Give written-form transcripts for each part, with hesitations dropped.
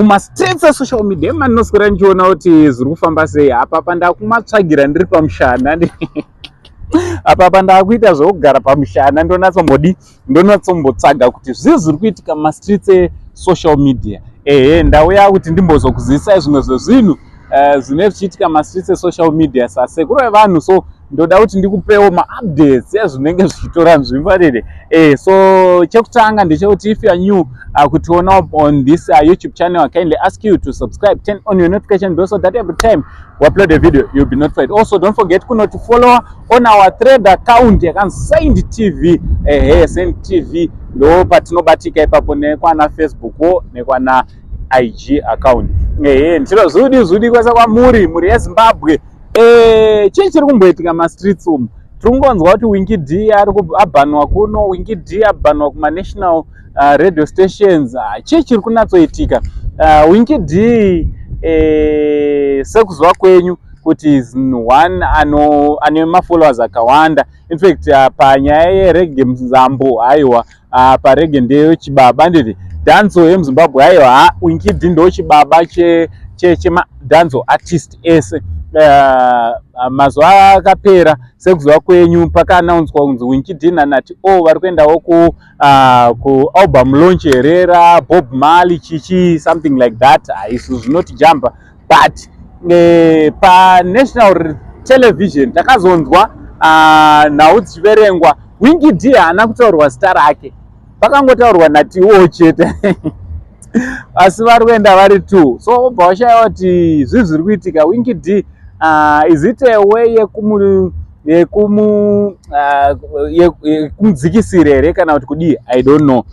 Mumastreets esocial media mandinoswera ndichiona kuti zviri kufamba sei. Apa pandakumatsvagira ndiri pamushana, apa pandakuita zvekugara pamushana, ndonatsombodi, ndonatsombotsaga kuti zvii zviri kuitika mumastreets esocial media. Ehe, ndauya kuti ndimbozokuzivisai zvimwe zvezvinhu zvine zvichiitika mumastreets esocial media sasekuru vevanhu. So ndoda kuti ndikupewo maupdates ezvinenge zvichitora nzvimbo rere. So chekutanga ndechekuti if you are new kutiona on this YouTube channel, I kindly ask you to subscribe, turn on your notification bell so that every time we upload a video, you'll be notified. Also, don't forget kunoti follow on our thread account yakanzi Saint TV. Ehe, Saint TV ndo patinobatika ipapo, nekwana Facebook wo, nekwana IG account. Ehe, ndiro zudi zudi kwese kwamuri, mhuri yeZimbabwe. Chii chiri kumboitika mastreets umu? Tiri kungonzwa kuti Winky D ari abhanwa kuno, Winky D abhanwa kumanational radio stations. Chii chiri kunatsoitika? Winky D, sekuziva kwenyu kuti is one ane mafollowers akawanda. In fact, panyaya yereggae muzambo, haiwa, pareggae ndeyo chibaba, nditi dancehall yemuZimbabwe, haiwa, ha, Winky D ndo chibaba chemadancehall artist ese. Mazuva akapera, sekuziva kwenyu, pakaanaunswa kunzi Winky D naNati O vari kuendawo kualbum launch here raBob Marley, chichi, something like that. Isu zvinotijamba, but panational television takazonzwa nhau dzichiverengwa, Winky D haana kutaurwa zita rake, pakangotaurwa Nati O chete, asi vari kuenda vari two. So obva washayiwa kuti zvii zviri kuitika. Winky D, is it a way yekumudzikisira here kana kuti kudii? I don't know.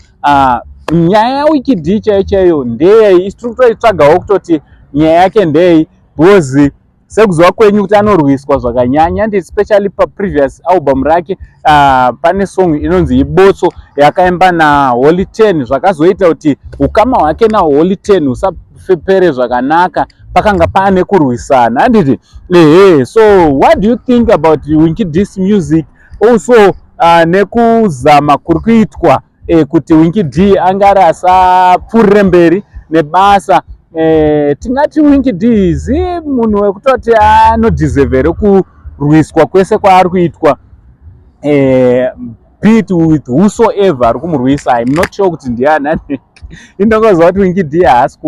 Nyaya yaWinky D chaiyo chaiyo ndeyei? Isi tiri kutoitsvagawo kutoti nyaya yake ndei, because sekuziva kwenyu kuti anorwiswa zvakanyanya, and especially paprevious album rake, pane song inonzi Ibotso yakaimba naHoly Ten, zvakazoita kuti ukama hwake naHoly Ten husapere zvakanaka, pakanga paane kurwisana, handiti? Ehe, so what do you think about Winky D's music, also nekuzama kuri kuitwa kuti Winky D angari asapfuurire mberi nebasa? Tingati Winky D zi munhu wekutoti anodeserve here kurwiswa kwese kwaari kuitwa, be it with whosoever ari kumurwisa? I'm not sure kuti ndiani. Indongoziva kuti Winky D haasi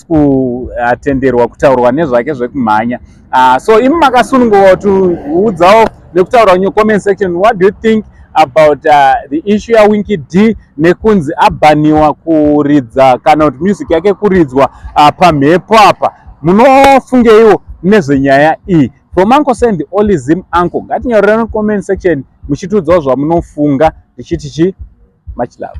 kutenderwa kutaurwa nezvake zvekumhanya. So imi makasununguka kutiudzawo nekutaura in your comment section, what do you think about the issue yaWinky D nekunzi abhaniwa kuridza kana kuti music yake kuridzwa pamhepo apa? Munofungeiwo nezvenyaya iyi? From Uncle Send, only Zim uncle, ngatinyorerani comment section muchitiudzawo zvamunofunga. Ndichiti chi much love.